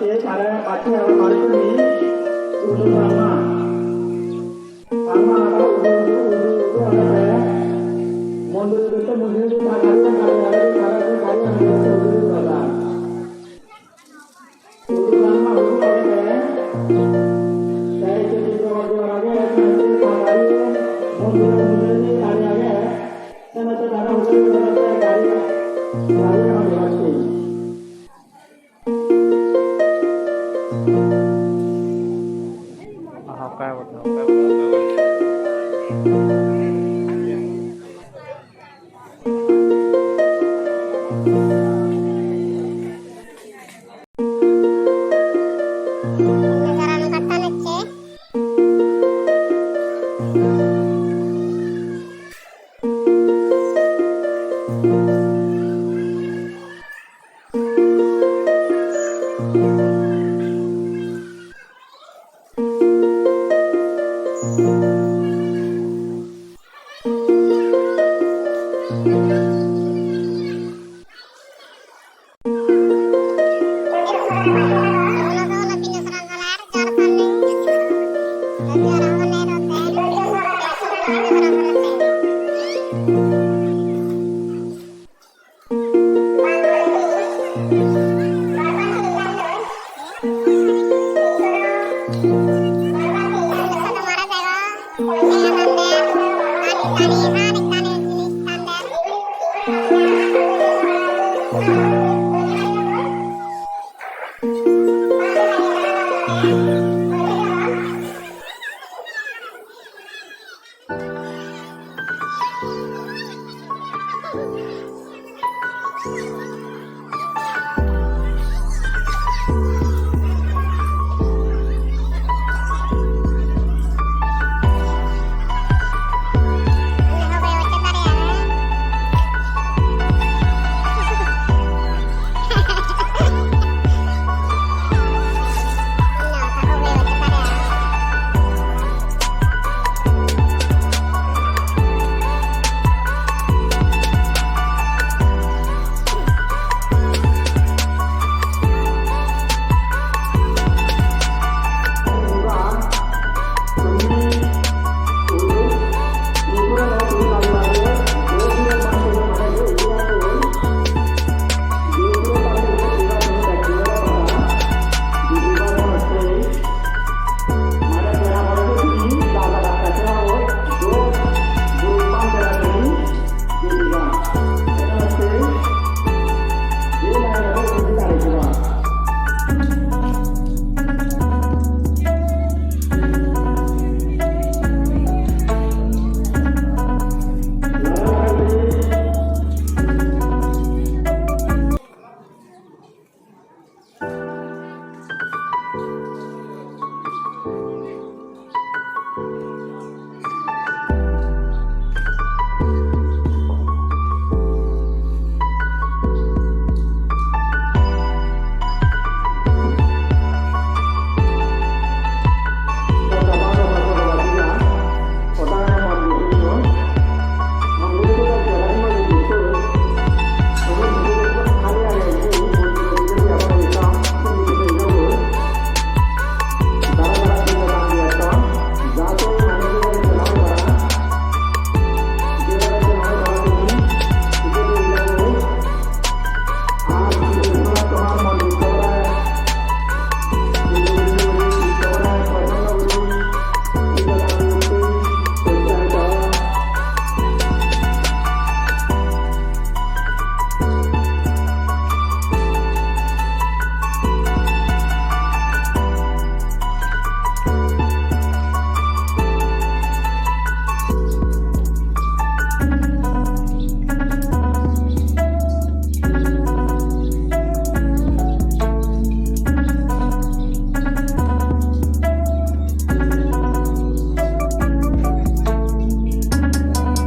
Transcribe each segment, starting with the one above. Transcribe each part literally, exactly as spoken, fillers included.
Tare bacche aro manuchchune udu rama. Rama aro udu, udu, udu agede. Mondire bidire mujungedi ta gari agede, gari agede, gari agede, udu rama. Udu rama udu agede. Tare se udu rama agede, ta gari mondire mujungedi gari agede. Senotte tara udu rama gari, gari agede.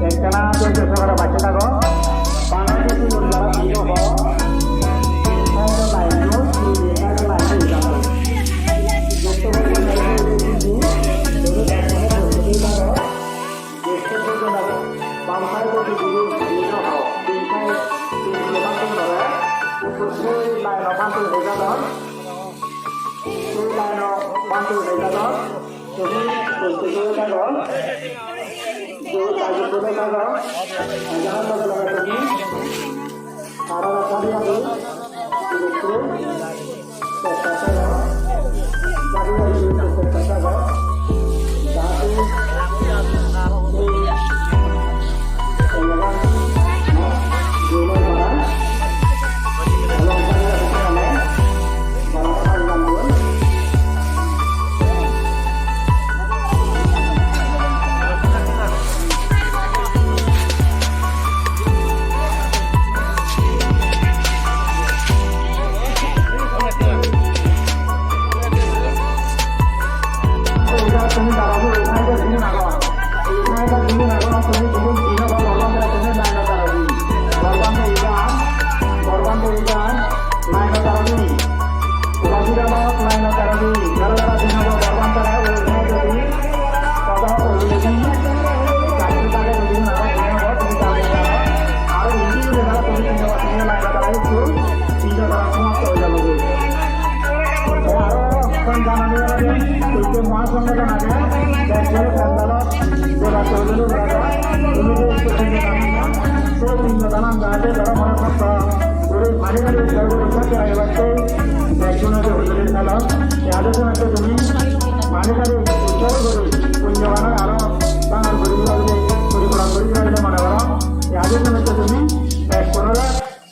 Ekkana dhoijo sohore bacche thago. Bangladeshi murlara bhiyo ho. Inside the line, no, inside the line, inside the line. Bam side-ot guru bhiyo ho. Inside, inside the line, inside the line.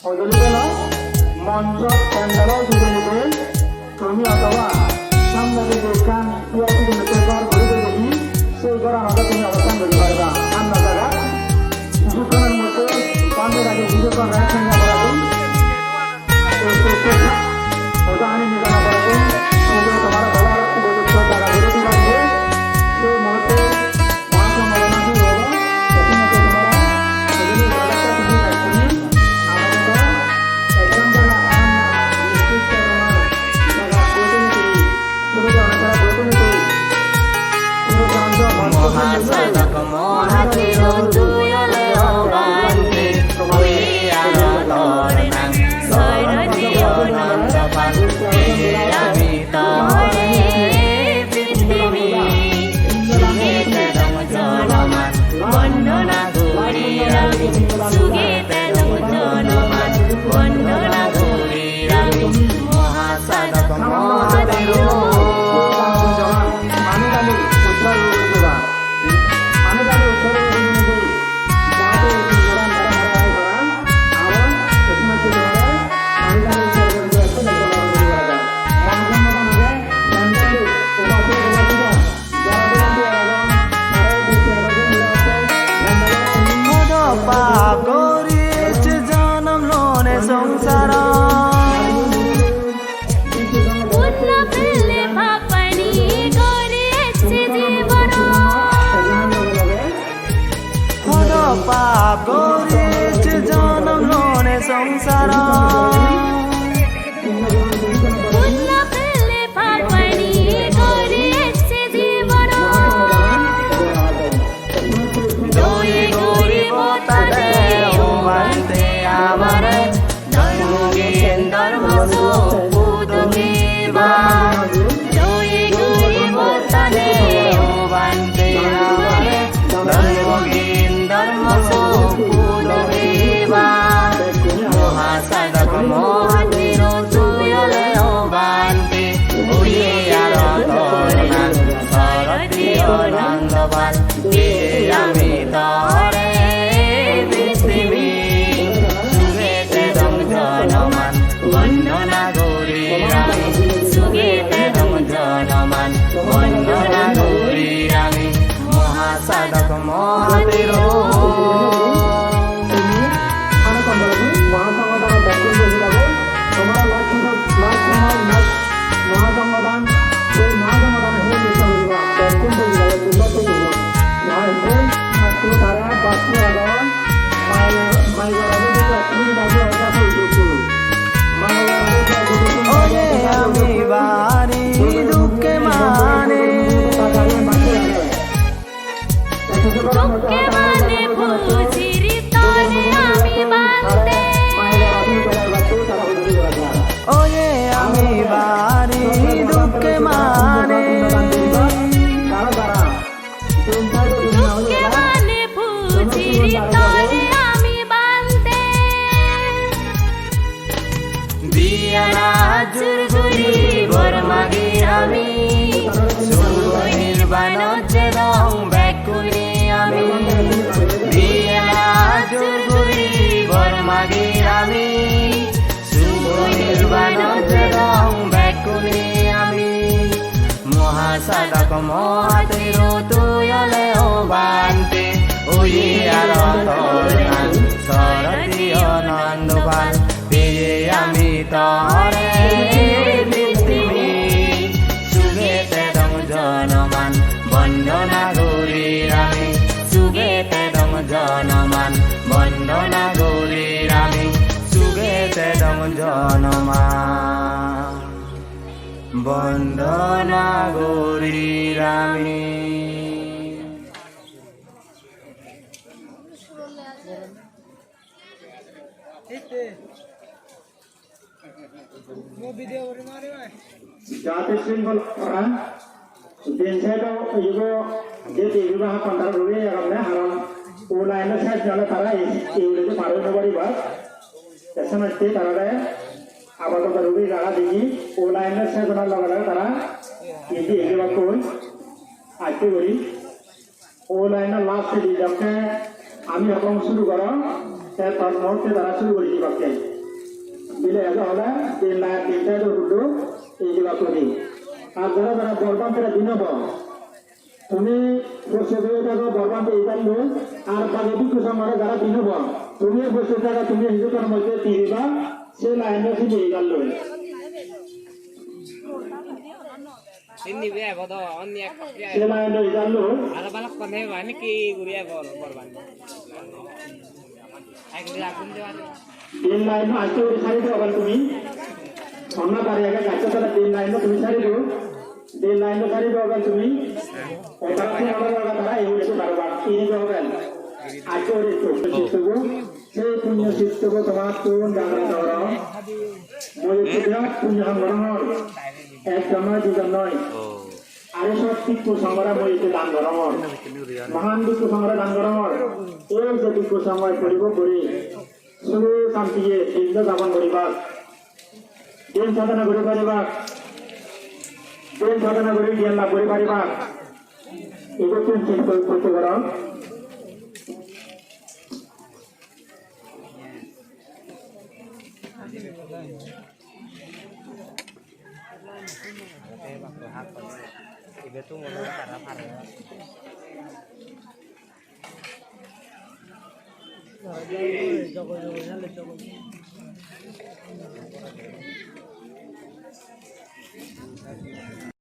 Hojoli dela monjo pandalo jugolite tumi othoba samne je ekkan iye tumi ekkan ghor guri dei, sei ghoran olode tumi obostan guri pariba. Amra jaga, কিছুক্ষণের মধ্যে বন্ধ রাখে, কিছুক্ষণ রাখা। Ami sugo nirbanot jedong bekkune ami. Mohasadhak mohathero tui ole o bhante, oye aro tor nang soroti o Nandopal. Peye ami tore ei pittimi, suge tedong jonoman, bondona gorir ami. Suge tedong jonoman, bondona gorir ami. Suge tedong jonoman, bondona gorir ami. Jate single para, din side o ibo je devi ba hapan tara ruri agonne, haron o line o side nale tara ei, ei hure je paro no pariba. Te senotte tara re abar to ruri raga digi, o line o side na laga laga tara indi indi ba koi, akke guri. O line-o last-e di jokke ami hobong suru gorong, te tor muhurte tara suru guri dibakke. Bile ejo hole tin line, tin side-o hudu ei dibakke di. Ar jara jara bor bhante din obo, tumi prostuti oi thago bor bhante ibar loi, ar bagi bhikkhu songhore jara din obo, tumi prostuti thago, tumi hindu dhormo moddhe di diba, se line-o sini ibar loi. Inni be ebo do, onni ek pakke. Se line-o ibar loi. Aro balokkon he ba, niki guri ebo bor bhante. Ek guri agun de bari. Din line-o aste guri sari do agar tumi. Honna bari age gaccho tole din line-o tumi sari do. Din line-o sari do agar tumi. Otak se aro agar tara ei guri to karbar. Ini do agar. Aste guri to. Sei punyo sittobo tomattun dan gorong. Mui ekko birat punyo ham gorongor. Ekjon noi, dijon noi. Aro sot bhikkhu songhore mui ekko dan gorongor. Mahan bhikkhu songhore dan gorongor. Ei je bhikkhu songhoi poribhog guri, sukhe santiye din japon guribak. Din sadhana guri paribak. Din sadhana guri gyan lab guri paribak. Ibottun chit poriborton gorong.